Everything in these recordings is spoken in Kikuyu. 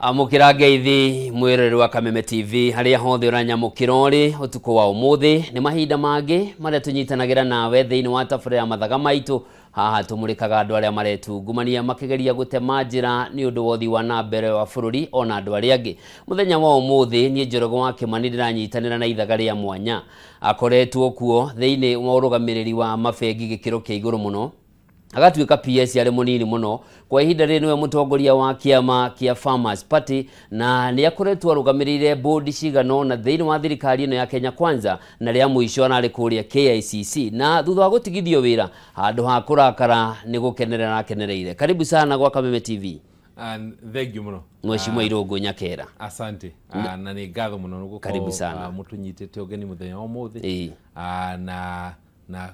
Amũkĩra ngeithi mwĩroreri wa Kameme TV harĩa hothe ũranyamũkĩra ũrĩ ũtukũ wa ũmũthĩ. Nĩ mahinda mangĩ marĩa tũnyitanagĩra nawe thĩinĩ wa tabarĩra ya mathaga maitũ. Haha tũmũrĩkaga andũ arĩa maretungumania makĩgeria gũtema njĩra nĩ ũndũ wa ũthii wa na mbere wa bũrũri ona andũ arĩa angĩ. Mũthenya wa ũmũthĩ niĩ Njoroge wa Kĩmani ndĩranyitanĩra na ithaga rĩa mwanya akoretwo kuo thĩinĩ wa ũrũgamĩrĩri wa mabengi gĩkĩro kĩa igũrũ mũno, agatuĩka PS arĩ mũnini mũno. Kwa ihinda rĩrĩ nĩwe mũtongoria wa kĩama kĩa Farmers Party na nĩ akoretwo arũgamĩrĩire bodi cigana ũna thĩinĩ wa thirikari ĩno ya Kenya Kwanza, na rĩa mũico ararĩ kũrĩa KICC, na thutha wa gũtigithio wĩra handũ ha kũrakara nĩ gũkenerera akenereire. Karibu sana gwa Kameme TV. Thank you mũno Mheshimiwa Irũngũ Nyakera. Asante. Na nĩ ngatho mũno nĩ gũkorwo Karibu sana. Mũtũnyitĩte ũgeni mũthenya wa ũmũthĩ na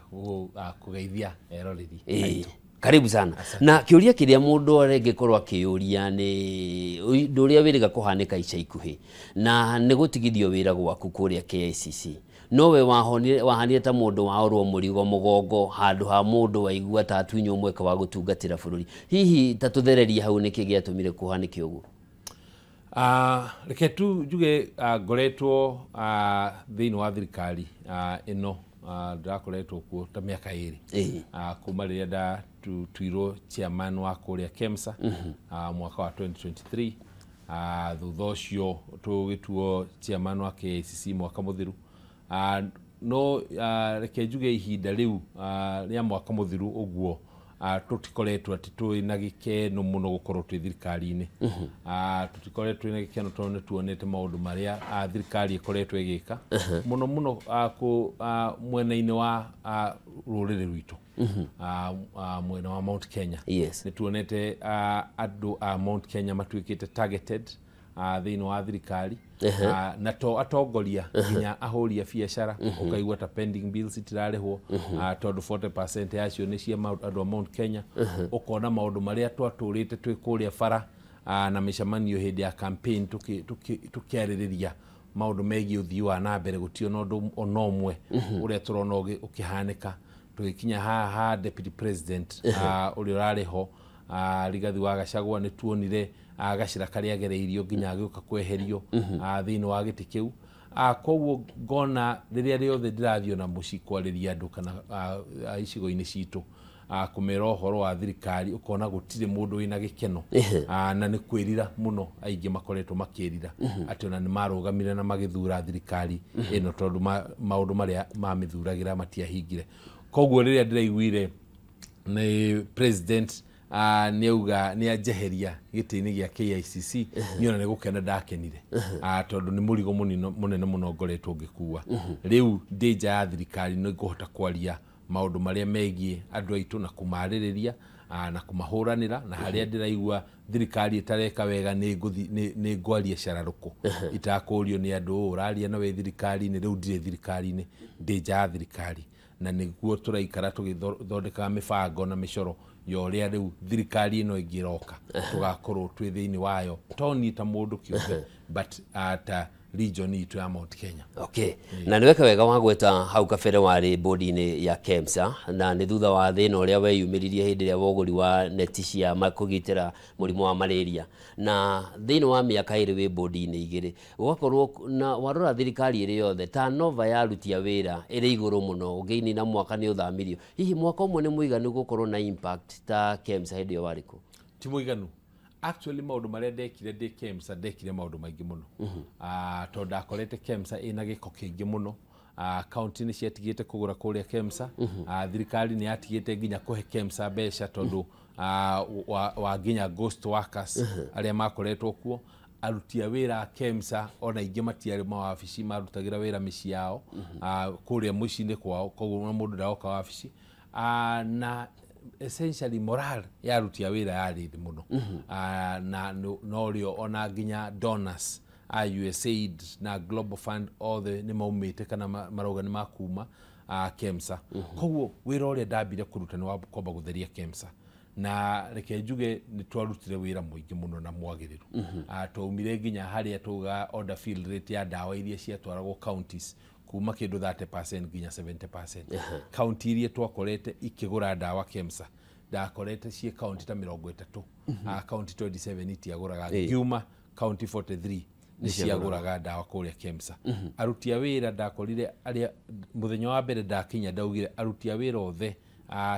kũgeithia eroreri aitũ. Karibu sana. Na kĩũria kĩrĩa mũndũ arengĩkorwo akĩũria nĩ ũndũ ũrĩa wĩrĩga kũhanĩka ica ikuhĩ, na nĩ gũtigithio wĩra gwaku kũrĩa KICC. Nowe wahanire ta mũndũ waorwo mũrigo mũgongo handũ ha mũndũ waigua ta atunywo mweke wa gũtungatĩra bũrũri. Hihi ta tũthererie hau nĩkĩ gĩatũmire kũhanĩke ũguo? Reke tu njuge ngoretwo thĩinĩ wa thirikari ĩno, ndĩrakoretwo kuo ta mĩaka ĩrĩ kuma rĩrĩa ndatuirwo chairman wa kũrĩa KEMSA mwaka wa 2023. Thutha ũcio tũgĩtuo chairman wa KICC mwaka mũthiru. No reke njuge ihinda rĩu rĩa mwaka mũthiru ũguo tũtikoretwo atĩ twĩ na gĩkeno mũno gũkorwo twĩ thirikari-inĩ. Tũtikoretwo twĩ na gĩkeno tondũ nĩ tuonete maũndũ marĩa thirikari ĩkoretwo ĩgĩka mũno mũno mwena-inĩ wa rũrĩrĩ rwitũ, mwena wa Mount Kenya. Nĩ tuonete andũ a Mount Kenya matuĩkĩte targeted thĩinĩ wa thirikari, na to atongoria nginya ahũri a biacara, ũkaigua ta pending bills itirarĩhwo tondũ 40% yacio nĩ cia andũ a Mount Kenya. Ũkona maũndũ marĩa twatũrĩte twĩ kũrĩa bara na mĩcemanio hĩndĩ ya campaign tũkĩarĩrĩria maũndũ megiĩ ũthii wa na mbere, gũtirĩ ona ũndũ ona ũmwe ũrĩa tũrona ũkĩhanĩka. Tũgĩkinya haha ha Deputy President ũrĩa ũrarĩ ho Rigathi wa Gachagua, nĩ tuonire gacĩra karĩa agereirio nginya agĩũka kweherio thĩinĩ wa gĩtĩ kĩu. Koguo ngona rĩrĩa rĩothe ndĩrathiĩ ona mũciĩ kwarĩria andũ kana icigo-inĩ citũ kũmera ũhoro wa thirikari, ũkona gũtirĩ mũndũ wĩna gĩkeno, na nĩ kwĩrira mũno aingĩ makoretwo makĩrira atĩ ona nĩ marũgamire na magĩthura thirikari ĩno tondũ maũndũ marĩa mamĩthuragĩra matiahingire. Koguo rĩrĩa ndĩraiguire nĩ president nĩ auga nĩ anjeheria gĩtĩ-inĩ gĩa KICC, niĩ ona nĩ gũkena ndakenire, tondũ nĩ mũrigo mũnene mũno ngoretwo ngĩkua. Rĩu ndĩ nja ya thirikari nĩ ngũhota kwaria maũndũ marĩa megiĩ andũ aitũ na kũmarĩrĩria na kũmahũranĩra, na harĩa ndĩraigua thirikari ĩtareka wega nĩ ngwaria cararũkũ itakũrio nĩ andũ ũũ ũraria na wĩ thirikari-inĩ. Rĩu ndirĩ thirikari-inĩ, ndĩ nja ya thirikari, na nĩguo tũraikara tũgĩthondekaga mĩbango na mĩcoro ya ũrĩa rĩu thirikari ĩno ĩngĩ ĩroka tũgakorwo twĩ thĩinĩ wayo, to niĩ ta mũndũ kĩũmbe but ta region itũ ya Mount Kenya. Okay. Na nĩweka wega wa gweta hau kabere warĩ bodi-inĩ ya KEMSA, na nĩ thutha wa thĩna ũrĩa weyumĩririe hĩndĩ ĩrĩa wa ũgũri wa neti cia kũgitĩra mũrimũ wa malaria, na thĩinĩ wa mĩaka ĩrĩ wĩ bodi-inĩ igĩrĩ, ũgakorwo na warora thirikari ĩrĩ yothe turnover ya aruti a wĩra ĩrĩ igũrũ mũno, ũngĩnina mwaka nĩ ũthamirio. Hihi mwaka ũmwe nĩ mũiganu gũkorwo na impact ta KEMSA hĩndĩ ĩyo warĩ kũ? Ti mũiganu. Actually maũndũ marĩa ndekire ndĩ KEMSA, ndekire maũndũ maingĩ mũno, tondũ ndakorete KEMSA ĩna gĩko kĩingĩ mũno. County nĩ ciatigĩte kũgũra kũrĩa KEMSA, thirikari nĩ yatigĩte nginya kũhe KEMSA mbeca tondũ wa nginya ghost workers arĩa makoretwo kuo. Aruti a wĩra a KEMSA ona aingĩ matiarĩ mawabici, marutagĩra wĩra mĩciĩ yao kũrĩa mũciĩ-inĩ kwao, koguo ona mũndũ ndaroka wabici, na essentially morale ya aruti a wĩra yarĩ thĩ mũno. Na norĩo ona nginya donors a USAID na Global Fund othe nĩ maumĩte kana marauga nĩ makuma KEMSA. Koguo wĩra ũrĩa ndambire kũruta nĩ wa kwamba gũtheria KEMSA. Na reke njuge nĩ twarutire wĩra mũingĩ mũno na mwagĩrĩru. Twaumire nginya harĩa tuga order fill rate ya ndawa iria ciatwaragwo counties kuma kĩndũ 30% nginya 70%. County iria twakorete ikĩgũra ndawa KEMSA ndakorete ciĩ county ta 30, county 27 itiagũraga, ngiuma county 43 nĩ ciagũraga ndawa kũrĩa KEMSA. Aruti a wĩra ndakorire arĩa mũthenya wa mbere ndakinya ndaugire aruti a wĩra othe,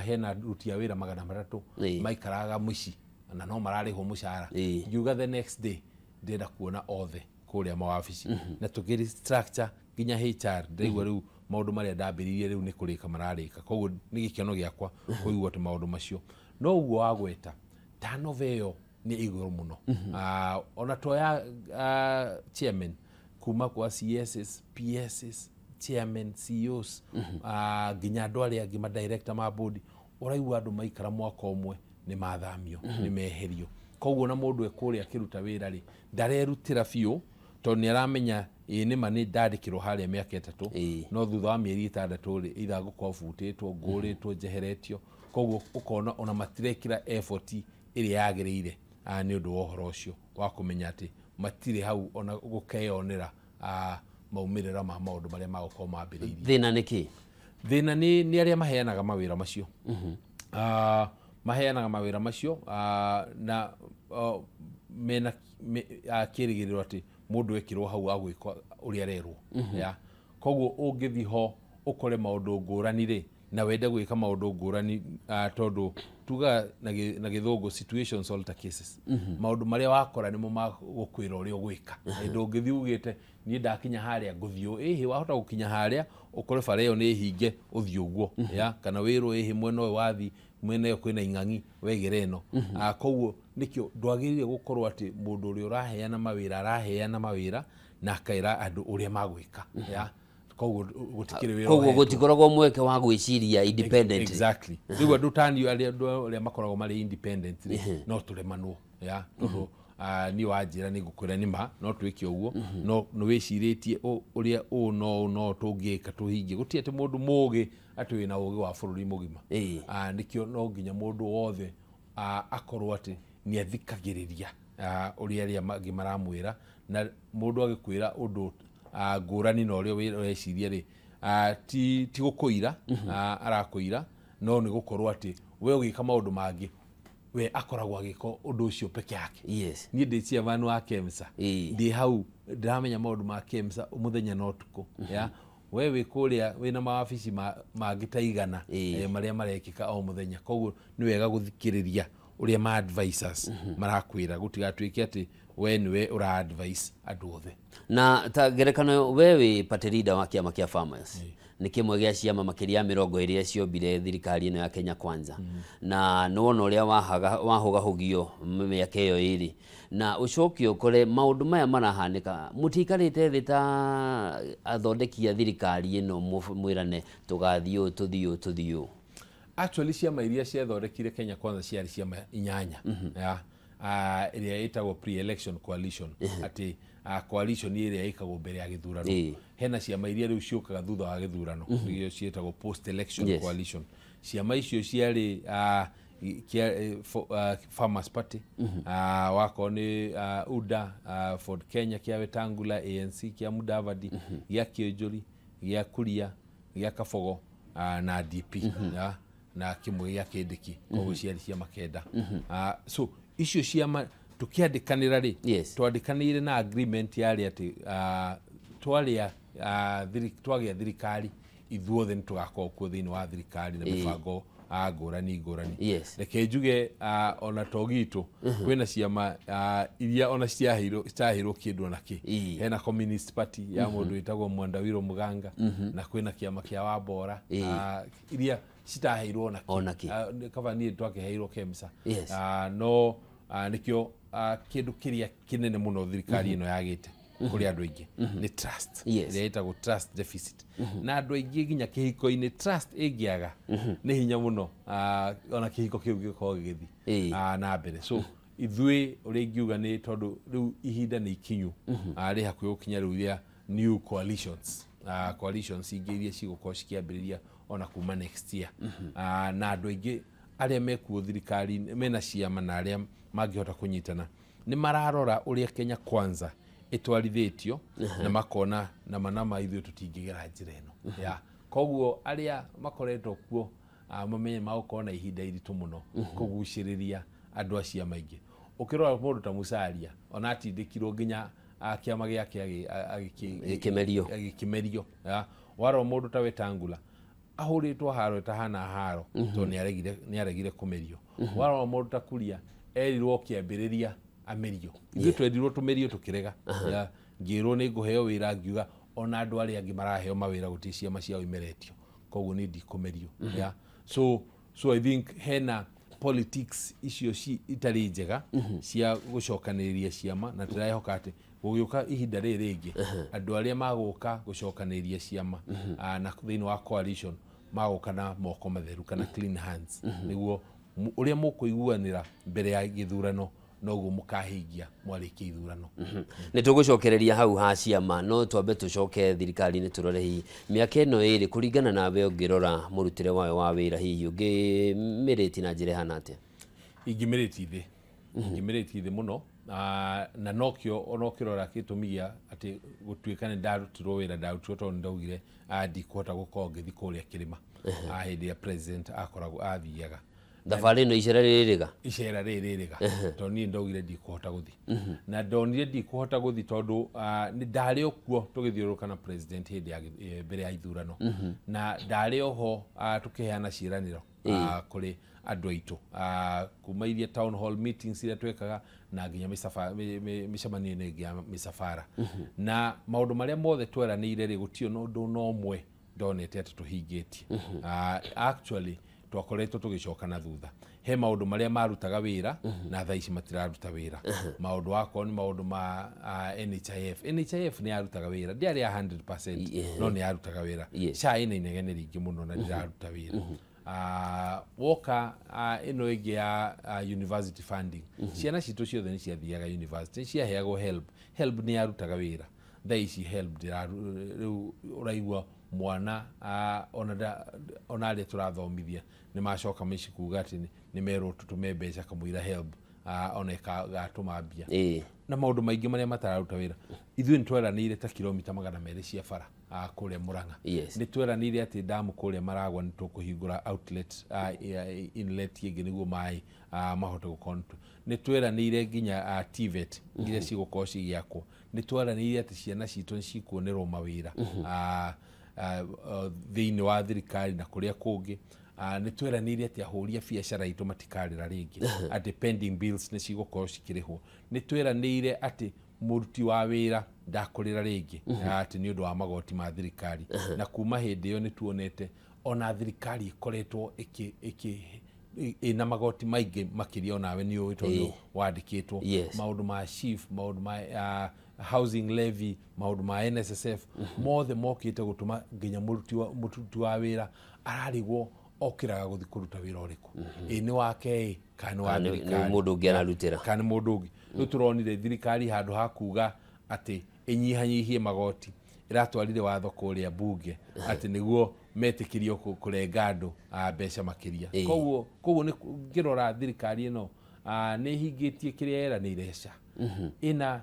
hena aruti a wĩra 300 maikaraga mũciĩ na no mararĩhwo mũcara. Ngiuga the next day ndĩrenda kuona othe kũrĩa mawabici na tũkĩ restructure nginya HR. Ndaigua rĩu maũndũ marĩa ndambĩrĩirie rĩu nĩ kũrĩka mararĩka, koguo nĩ gĩkeno gĩakwa kũigua atĩ maũndũ macio no ũguo wagweta turnover ĩyo nĩ igũrũ mũno. Ona toya chairman kuma kwa CSs, PSs, chairman, CEOs, nginya andũ arĩa angĩ ma director ma board, ũraigua andũ maikara mwaka ũmwe nĩ mathamio, nĩ meherio. Koguo na mũndũ ekũrĩa akĩruta wĩra rĩ, ndarerutĩra biũ tondũ nĩ aramenya ĩĩ nĩma nĩ ndandĩkĩrwo harĩa mĩaka 3, no thutha wa mĩeri 6 rĩ, either ngũkorwo butĩtwo, ngũrĩtwo, njeheretio. Koguo ũkona ona matirekĩra effort ĩrĩa yagĩrĩire nĩ ũndũ wa ũhoro ũcio wa kũmenya atĩ matirĩ hau ona gũkeyonera maumĩrĩra ma maũndũ marĩa magũkorwo mambĩrĩirie. Thĩna nĩ kĩ? Thĩna nĩ arĩa maheanaga mawĩra macio. Maheanaga mawĩra macio na mena kĩrĩgĩrĩro atĩ mũndũ ekĩrwo hau agwĩka ũrĩa arerwo. Koguo ũngĩthiĩ ho ũkore maũndũ ngũrani rĩ, na wende gwĩka maũndũ ngũrani, tondũ tugaga na gĩthũngũ situations alter cases. Maũndũ marĩa wakora nĩmo magũkwĩra ũrĩa ũgwĩka. Ndũngĩthiĩ ugĩte niĩ ndakinya harĩa ngũthiĩ ũũ, ĩhĩ wahota gũkinya harĩa ũkore bara ĩyo nĩ hinge ũthiĩ ũguo, kana wĩrwo ĩhĩ mwena ũyũ wathi mwena ũyũ kwĩna ing'ang'i wegere ĩno. Koguo nĩkĩo ndwagĩrĩire gũkorwo atĩ mũndũ ũrĩa ũraheana mawĩra araheana mawĩra na akaĩra andũ ũrĩa magwĩka. Koguo gũtikĩrĩ wĩra, koguo gũtikoragwo mweke wa gwĩciria independent. Exactly. Rĩu andũ tani arĩa makoragwo marĩ independent no tũremanwo, tondũ niĩ wanjĩra nĩ ngũkwĩra nĩ ma no twĩke ũguo, no nĩ wĩcirĩtie ũrĩa ũũ no no tũngĩka tũhingie. Gũtirĩ atĩ mũndũ mũgĩ atĩ wĩna ũgĩ wa bũrũri mũgima. Nĩkĩo no nginya mũndũ wothe akorwo atĩ nĩ athikagĩrĩria ũrĩa arĩa mangĩ maramwĩra, na mũndũ agĩkwĩra ũndũ ngũrani na ũrĩa ũreciria rĩ, ti gũkũira arakũira, no nĩ gũkorwo atĩ we ũgĩka maũndũ mangĩ we akoragwo agĩka ũndũ ũcio peke yake. Niĩ ndĩ chairman wa KEMSA, ndĩ hau ndĩramenya maũndũ ma KEMSA mũthenya na ũtukũ. We wĩ kũrĩa wĩna mawabici mangĩ ta igana marĩa marekĩka o mũthenya. Koguo nĩ wega gũthikĩrĩria ũrĩa ma advisors marakwĩra, gũtigatuĩke atĩ we nĩwe ũra advise andũ othe. Na ta ngerekano we wĩ party leader wa kĩama kĩa Farmers, nĩ kĩmwe gĩa ciama makĩria ya 20 ciombire thirikari ĩno ya Kenya Kwanza, na nĩwona ũrĩa wahũgahũgio mĩaka ĩyo ĩrĩ, na ũcoke ũkore maũndũ maya marahanĩka, mũtiikarĩte thĩ ta athondeki a thirikari ĩno mwĩrane tũgathiĩ ũũ tũthiĩ ũũ tũthiĩ ũũ. Actually ciama iria ciathondekire Kenya Kwanza ciarĩ ciama 8, ĩrĩa ĩtagwo pre-election coalition, atĩ coalition ĩrĩa ĩkagwo mbere ya gĩthurano. Hena ciama iria rĩu ciũkaga thutha wa gĩthurano, nĩcio ciĩtagwo post-election coalition. Ciama icio ciarĩ Farmers Party, wakorwo nĩ UDA, Ford Kenya kĩa Wetangula, ANC kĩa Mudavadi, gĩa Kĩonjori, gĩa Kuria, gĩa Kabogo, na DP, na kĩmwe gĩa Kĩndĩki. Koguo ciarĩ ciama 9. So icio ciama tukiandikanĩra rĩ, twandĩkanĩire na agreement yarĩ atĩ twagĩa thirikari ithuothe nĩ tũgakorwo kuo thĩinĩ wa thirikari na mĩbango ngũrani ngũrani. Reke njuge ona to gitũ kwĩna ciama iria ona citaheirwo kĩndũ ona kĩ. Hena Communist Party ya mũndũ wĩtagwo Mwandawiro Mũganga, na kwĩna kĩama kĩa Wambora iria citaheirwo ona kĩ. Kaba niĩ twakĩheirwo KEMSA. No nĩkĩo kĩndũ kĩrĩa kĩnene mũno thirikari ĩno yagĩte kũrĩ andũ aingĩ nĩ trust, ĩrĩa ĩtagwo trust deficit. Na andũ aingĩ nginya kĩhiko-inĩ trust ĩngĩaga nĩ hinya mũno ona kĩhiko kĩu gĩkorwo gĩgĩthiĩ na mbere. So ithuĩ ũrĩa ingiuga nĩ tondũ rĩu ihinda nĩ ikinyu, rĩ hakuhĩ gũkinya rĩu rĩa new coalitions, coalitions ingĩ iria cigũkorwo cikĩambĩrĩria ona kuma next year. Na andũ aingĩ arĩa mekuo thirikari mena ciama na arĩa mangĩhota kũnyitana nĩ mararora ũrĩa Kenya Kwanza ĩtwarithĩtio na makona na manama ithuĩ tũtingĩgera njĩra ĩno. Yeah. Koguo arĩa makoretwo kuo mamenye magũkorwo na ihinda iritũ mũno kũgucĩrĩria andũ a ciama ingĩ. Ũkĩrora mũndũ ta Musalia ona atindĩkirwo nginya kĩama gĩake agĩkĩmerio. Warora mũndũ ta Wetangula ahũrĩtwo haro ĩtahana haro tondũ nĩaregire kũmerio. Warora mũndũ ta Kuria erirwo kĩambĩrĩria amerio. Ithuĩ twerirwo tũmerio tũkĩrega. Ngĩrwo nĩ ngũheo wĩra ngiuga ona andũ arĩa angĩ maraheo mawĩra gũtirĩ ciama ciao imeretio, koguo niĩ ndikũmerio. So I think hena politics icio itarĩ njega cia gũcokanĩrĩria ciama, na tũrehoka atĩ gũgĩũka ihinda rĩrĩ rĩngĩ andũ arĩa magũka gũcokanĩrĩria ciama na thĩinĩ wa coalition magũka na moko matheru kana clean hands, nĩguo ũrĩa mũkũiguanĩra mbere ya gĩthurano noguo mũkahingia mwarĩkia ithurano. Nĩ tũgũcokereria hau ha ciama, no twambe tũcoke thirikari-inĩ tũrore hihi mĩaka ĩno ĩrĩ kũringana nawe ũngĩrora mũrutĩre wayo wa wĩra hihi ũngĩmĩrĩti na njĩra ĩhana atĩa? Ingĩmĩrĩti thĩ, ingĩmĩrĩti thĩ mũno, na nokĩo ona ũkĩrora gĩtũmi gĩa atĩ gũtuĩka nĩ ndarutirwo wĩra, ndarutirwo tondũ nĩndaugire ndikũhota gũkorwo ngĩthiĩ kũrĩa kĩrĩma hĩndĩ ĩrĩa president akoragwo athiaga. Thabarĩ ĩno icera rĩrĩga? Icera rĩrĩga tondũ niĩ ndaugire ndikũhota gũthiĩ, na ndonire ndikũhota gũthiĩ tondũ nĩ ndarĩ o kuo tũgĩthiũrũrũka na president hĩndĩ ya mbere ya ithurano, na ndarĩ oho tũkĩheana ciĩranĩro kũrĩ andũ aitũ kuma iria town hall meetings iria twekaga na nginya mĩcemanio-inĩ ĩngĩ ya mĩcabara, na maũndũ marĩa mothe tweranĩire rĩ gũtirĩ na ũndũ ona ũmwe ndonete atĩ tũhingĩtie. Actually twakoretwo tũgĩcoka na thutha. He maũndũ marĩa marutaga wĩra na thaa ici matiraruta wĩra. Maũndũ wakorwo nĩ maũndũ ma NHIF. NHIF nĩ yarutaga wĩra, ndĩarĩ ya 100% no nĩ yarutaga wĩra. SHA ĩna inegene rĩingĩ mũno na ndĩraruta wĩra. Woka ĩno ĩngĩ ya university funding, ciana citũ ciothe nĩ ciathiaga university, nĩ ciaheagwo HELB. HELB nĩ yarutaga wĩra. Thaa ici HELB rĩu ũraigua mwana ona arĩa tũrathomithia nĩ macoka mĩciĩ kuga atĩ nĩ merwo tũtũme mbeca kamũira HELB ona ĩgatũma mbia na maũndũ maingĩ marĩa matararuta wĩra. Ithuĩ nĩ tweranĩire ta kilomita 200 cia bara kũrĩa Murang'a. Nĩ tweranĩire atĩ damu kũrĩa Maragwa nĩ tũkũhingũra outlet inlet ĩngĩ nĩguo maĩ mahote gũkorwo. Nĩ tweranĩire nginya TVET iria cigũkorwo cigĩakwo. Nĩ tweranĩire atĩ ciana citũ nĩ cikuonerwo mawĩra thĩinĩ wa thirikari na kũrĩa kũngĩ. Nĩ tweranĩire atĩ ahũri a biacara aitũ matikarĩra rĩngĩ, atĩ pending bills nĩ cigũkorwo cikĩrĩhwo. Nĩ tweranĩire atĩ mũruti wa wĩra ndakũrĩra rĩngĩ atĩ nĩ ũndũ wa magoti ma thirikari, na kuma hĩndĩ ĩyo nĩ tuonete ona thirikari ĩkoretwo ĩna magoti maingĩ makĩria, onawe nĩ ũĩ tondũ wandĩkĩtwo maũndũ ma SHIF, maũndũ ma housing levy, maũndũ ma NSSF, mothe mokĩte gũtũma nginya mũruti wa wĩra ararigwo okĩraga gũthiĩ kũruta wĩra ũrĩkũ, ĩ nĩ wake ĩ kana nĩ wa thirikari, mũndũ ũngĩ ararutĩra kana nĩ mũndũ ũngĩ. Rĩu tũronire thirikari handũ ha kuga atĩ ĩnyihanyihie magoti ĩratwarire watho kũrĩa bunge atĩ nĩguo metĩkĩrio kũrenga andũ mbeca makĩria. Koguo nĩ ngĩrora thirikari ĩno nĩ ĩhingĩtie kĩrĩa yeranĩire SHA. Ĩna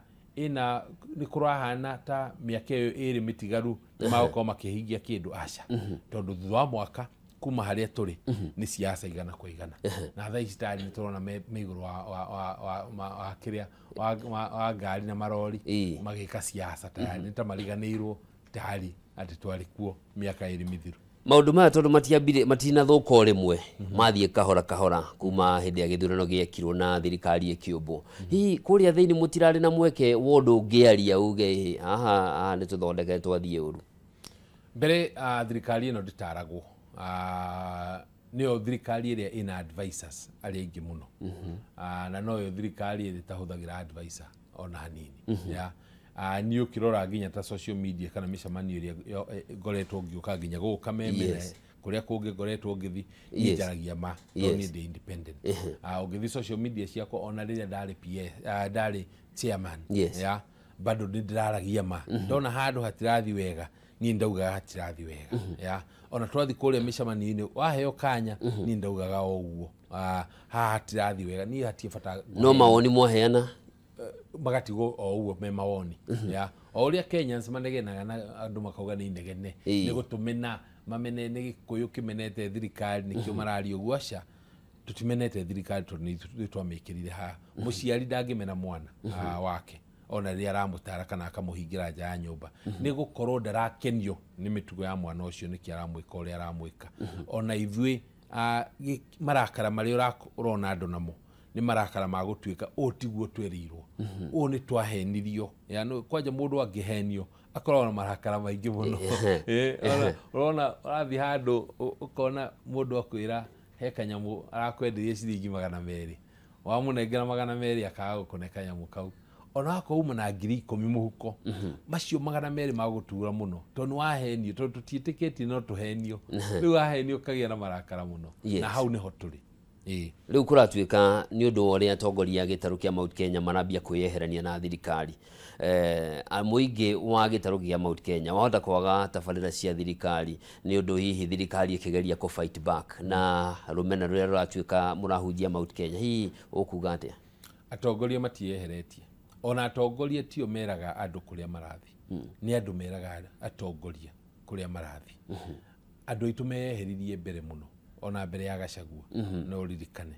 nĩ kũrahana ta mĩaka ĩyo ĩrĩ mĩtigaru nĩ magũkorwo makĩhingia kĩndũ aca, tondũ thutha wa mwaka kuma harĩa tũrĩ nĩ siasa igana kwa igana, na thaa ici tayari nĩ tũrona me igũrũ wa kĩrĩa wa ngari na marori magĩka siasa tayari, nĩ ta mariganĩirwo tayari atĩ twarĩ kuo mĩaka ĩrĩ mĩthiru. Maũndũ maya tondũ matiambire matinathũka o rĩmwe, mathiĩ kahora kahora kuma hĩndĩ ya gĩthurano gĩekirwo na thirikari ĩkĩũmbwo. Hihi kũrĩa thĩinĩ mũtirarĩ na mweke wa ũndũ ũngĩaria uge haha haha nĩ tũthondeke twathiĩ ũru? Mbere thirikari ĩno ndĩtaragwo, nĩyo thirikari ĩrĩa ĩna advisors arĩa aingĩ mũno, na noyo thirikari ĩrĩa ĩtahũthagĩra advisor ona hanini. Niĩ ũkĩrora nginya ta social media kana mĩcemanio ĩrĩa ngoretwo ngĩũka nginya gũkũ Kameme kũrĩa kũngĩ ngoretwo ngĩthiĩ, niĩ njaragia ma tondũ niĩ ndĩ independent. Ũngĩthiĩ social media ciakwa ona rĩrĩa ndarĩ PS, ndarĩ chairman, bado nĩ ndĩraragia ma. Ndona handũ hatirathiĩ wega Niĩ ndaugaga hatirathi wega. Ya ona twathi kũrĩa mĩcemanio-inĩ waheo kanya niĩ ndaugaga o ũguo, haha hatirathi wega, niĩ hatirĩ bata. No mawoni mwaheana magatigwo o ũguo me mawoni. Ya o ũrĩa Kenyans manegenaga na andũ makauga nĩ inegene, nĩ gũtũmena mamene, nĩ Gĩkũyũ kĩmenete thirikari nĩkĩo mararia ũguo. Aca, tũtimenete thirikari tondũ nĩ twamĩkĩrire haha. Mũciari ndangĩmena mwana wake ona rĩrĩa aramũtara kana akamũhingĩra nja ya nyũmba, nĩ gũkorwo ndarakenio nĩ mĩtugo ya mwana ũcio, nĩkĩo aramwĩka ũrĩa aramwĩka. Ona ithuĩ marakara marĩa ũrona andũ namo nĩ marakara ma gũtuĩka ũũ tiguo twerirwo, ũũ nĩ twahenirio. Kwanja mũndũ angĩhenio akoragwo na marakara maingĩ mũno. Ũrona ũrathiĩ handũ ũkona mũndũ akwĩra he kanyamũ arakwenderia ciringi 200, wamũnengera 200 akaga gũkũne kanyamũ kau, ona wakorwo uma na 10,000 mũhuko, macio 200 magũtura mũno tondũ wahenio, tondũ tũtiĩtĩkĩtie no tũhenio. Rĩu wahenio ũkagĩa na marakara mũno, na hau nĩho tũrĩ. Rĩu kũratuĩka nĩ ũndũ wa ũrĩa atongoria a gĩtarũ kĩa Mount Kenya marambia kwĩyeherania na thirikari, mũingĩ wa gĩtarũ kĩa Mount Kenya wahota kwaga tabarĩra cia thirikari nĩ ũndũ hihi thirikari ĩkĩgeria kũ fight back na rũmena rũrĩa rũratuĩka mũrahunjia Mount Kenya, hihi ũkuga atĩa? Atongoria matiyeheretie, ona atongoria tio meraga andũ kũrĩa marathi, nĩ andũ meraga atongoria kũrĩa marathi. Andũ aitũ meyeheririe mbere mũno, ona mbere ya Gachagua, no ũririkane.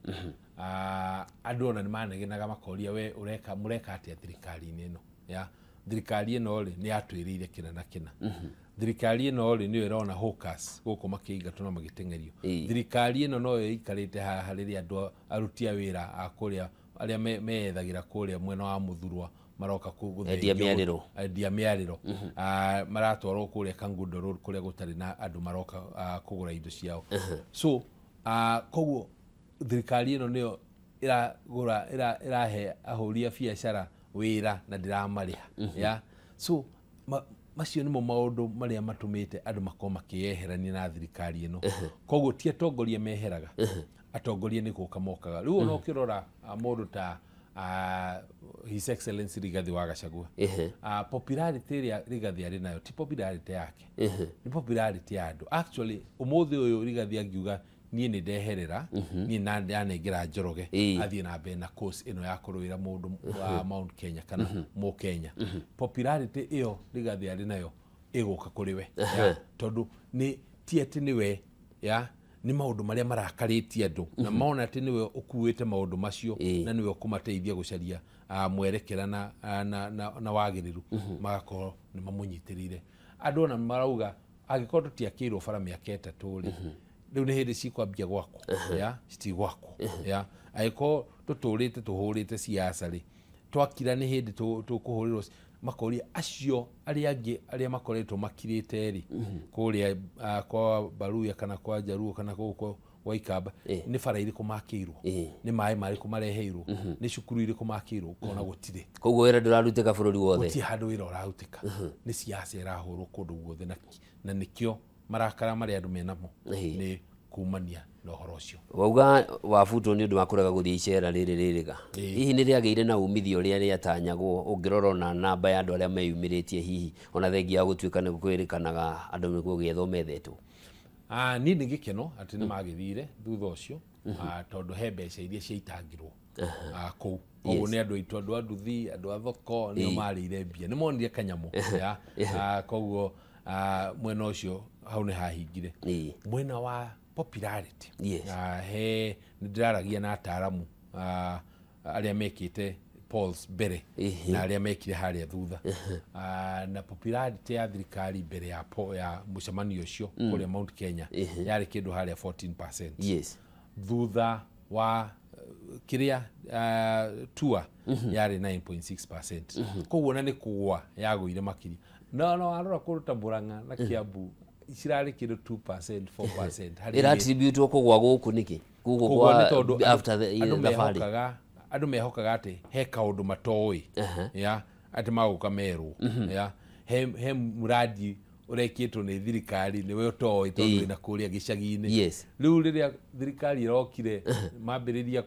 Andũ ona nĩ manegenaga makoria we ũreka mũreka atĩa thirikari-inĩ ĩno? Ya thirikari ĩno rĩ nĩ yatwĩrĩire kĩna na kĩna. Thirikari ĩno rĩ nĩyo ĩrona hawkers gũkũ makĩingatwo na magĩteng'erio. Thirikari ĩno noyo ĩikarĩte haha rĩrĩa andũ aruti a wĩra a kũrĩa arĩa meyethagĩra kũrĩa mwena wa Mũthurwa maroka gũthengia endia mĩarĩro, maratwarwo kũrĩa Kangundo Road kũrĩa gũtarĩ na andũ maroka kũgũra indo ciao. So koguo thirikari ĩno nĩyo ĩragũra ĩrahe ahũri a biacara wĩra na ndĩramarĩha. Ya so macio nĩmo maũndũ marĩa matũmĩte andũ makorwo makĩyeherania na thirikari ĩno. Koguo ti atongoria meheraga, atongoria nĩ gũka mokaga. Rĩu ona ũkĩrora mũndũ ta His Excellency Rigathi wa Gachagua, popularity ĩrĩa Rigathi arĩ nayo ti popularity yake, nĩ popularity ya andũ. Actually ũmũthĩ ũyũ Rigathi angiuga niĩ nĩ ndeherera, niĩ ndanengera Njoroge athiĩ na mbere na course ĩno ya kũrũĩra mũndũ wa Mount Kenya kana mũ Kenya, popularity ĩyo Rigathi arĩ nayo ĩgũka kũrĩ we, tondũ nĩ ti atĩ nĩwe ya nĩ maũndũ marĩa marakarĩtie andũ na mona atĩ nĩwe ũkuĩte maũndũ macio na nĩwe ũkũmateithia gũcaria mwerekera na wagĩrĩru, magakorwo nĩ mamũnyitĩrĩire. Andũ ona marauga angĩkorwo tũtiakĩirwo bara mĩaka 3 rĩ, rĩu nĩ hĩndĩ cikwambia gwakwo, ya citigwakwo. Ya angĩkorwo tũtũrĩte tũhũrĩte siasa rĩ, twakira nĩ hĩndĩ tũkũhũrĩrwo. Makoria acio arĩa angĩ arĩa makoretwo makirĩte rĩ kũrĩa kwa Baruya kana kwa Jaruo kana kũu kwa Ikamba, nĩ bara irĩkũ makĩirwo, nĩ maĩ marĩkũ mareheirwo, nĩ cukuru irĩkũ makĩirwo, ũkona gũtirĩ. Koguo wĩra ndũrarutĩka bũrũri wothe, gũtirĩ handũ wĩra ũrarutĩka, nĩ siasa ĩrahũrwo kũndũ guothe, na nĩkĩo marakara marĩa andũ menamo nĩ kumania na ũhoro ũcio. Wauga wabutwo nĩ ũndũ wa kũrega gũthiĩ icera rĩrĩ rĩrĩga, hihi nĩ rĩagĩire na umithio ũrĩa rĩatanyagwo ũngĩrora ona namba ya andũ arĩa meyumĩrĩtie, hihi ona thengia ya gũtuĩka nĩ kwĩrĩkanaga andũ nĩ gũgĩethwo methetwo? Niĩ nĩ gĩkeno atĩ nĩ magĩthire thutha ũcio, tondũ he mbeca iria ciaitangirwo kũu. Koguo nĩ andũ aitũ, andũ a nduthi, andũ a thoko nĩo marĩire mbia, nĩ monire kanyamũ. Koguo mwena ũcio hau nĩ hahingire. Mwena wa popularity, he nĩ ndĩraragia na ataaramu arĩa mekĩte polls mbere na arĩa mekire harĩa thutha, na popularity ya thirikari mbere ya mũcemanio ũcio kũrĩa Mount Kenya yarĩ kĩndũ harĩa 14%. Thutha wa kĩrĩa tour yarĩ 9.6%. Koguo na nĩ kũgũa yagũire makĩria. No warora kũndũ ta Murang'a na Kiambu cirarĩ kĩndũ 2%, 4%. Ĩratributwo kũgũa gũkũ nĩkĩ? Kũgũa nĩ tondũ andũ mehokaga atĩ he kaũndũ matoĩ, ya atĩ magũka merwo, ya he muradi ũrekĩtwo nĩ thirikari nĩwe ũtoĩ tondũ wĩna kũrĩa gĩcagi-inĩ. Rĩu rĩrĩa thirikari ĩrokire mambĩrĩria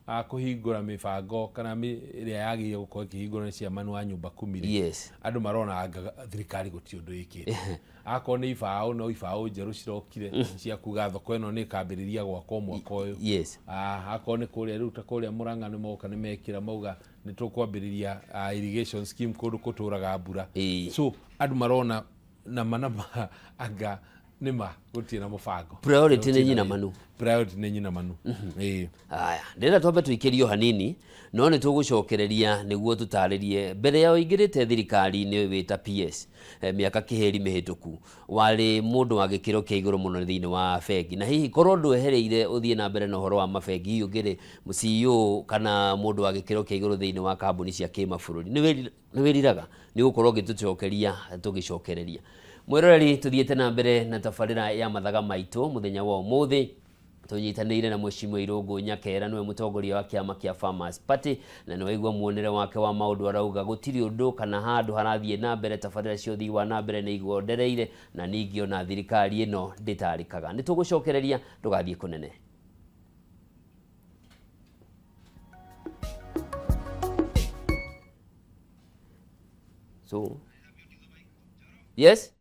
Kũhingũra mĩbango kana ĩrĩa yagĩrĩire gũkorwo ĩkĩhingũrwo nĩ chairman wa nyumba kumi rĩ, andũ marona anga thirikari gũtirĩ ũndũ ĩkĩte. Akorwo nĩ ibaũ, no ibaũ njerũ cirokire cia kuga thoko ĩno nĩ ĩkambĩrĩria gwakwo mwaka ũyũ. Akorwo nĩ kũrĩa rĩu ta kũrĩa Murang'a nĩ moka nĩ mekĩra mauga nĩ tũkwambĩrĩria irrigation scheme kũndũ kũtũraga mbura. So andũ marona nama nama anga nĩma gũtirĩ na mũbango. Priority nĩ nyina manu. Priority nĩ nyina manu. Ĩĩ. Aya, ndĩrenda twambe tũikĩrio hanini, no nĩ tũgũcokereria nĩguo tũtarĩrie. Mbere ya ũingĩrĩte thirikari-inĩ wĩ ta PS mĩaka kĩhĩri mĩhĩtũku, warĩ mũndũ wa gĩkĩro kĩa igũrũ mũno thĩinĩ wa bengi, na hihi korwo ndwehereire ũthiĩ na mbere na ũhoro wa mabengi, hihi ũngĩrĩ CEO kana mũndũ wa gĩkĩro kĩa igũrũ thĩinĩ wa kambuni cia kĩmabũrũri. Nĩ wĩriraga nĩ gũkorwo ũgĩtũcokeria tũgĩcokereria. Mwĩroreri, tũthiĩte na mbere na tabarĩra ya mathaga maitũ mũthenya wa ũmũthĩ, tũnyitanĩire na Mheshimiwa Irũngũ Nyakera, nĩwe mũtongoria wa kĩama kĩa Farmers Party, na nĩwaigua muonere wake wa maũndũ, arauga gũtirĩ ũndũ kana handũ harathiĩ na mbere, tabarĩra cia ũthii wa na mbere nĩ igondereire, na ningĩ ona thirikari ĩno ndĩtarĩkaga. Nĩ tũgũcokereria, ndũgathiĩ kũnene. So, yes?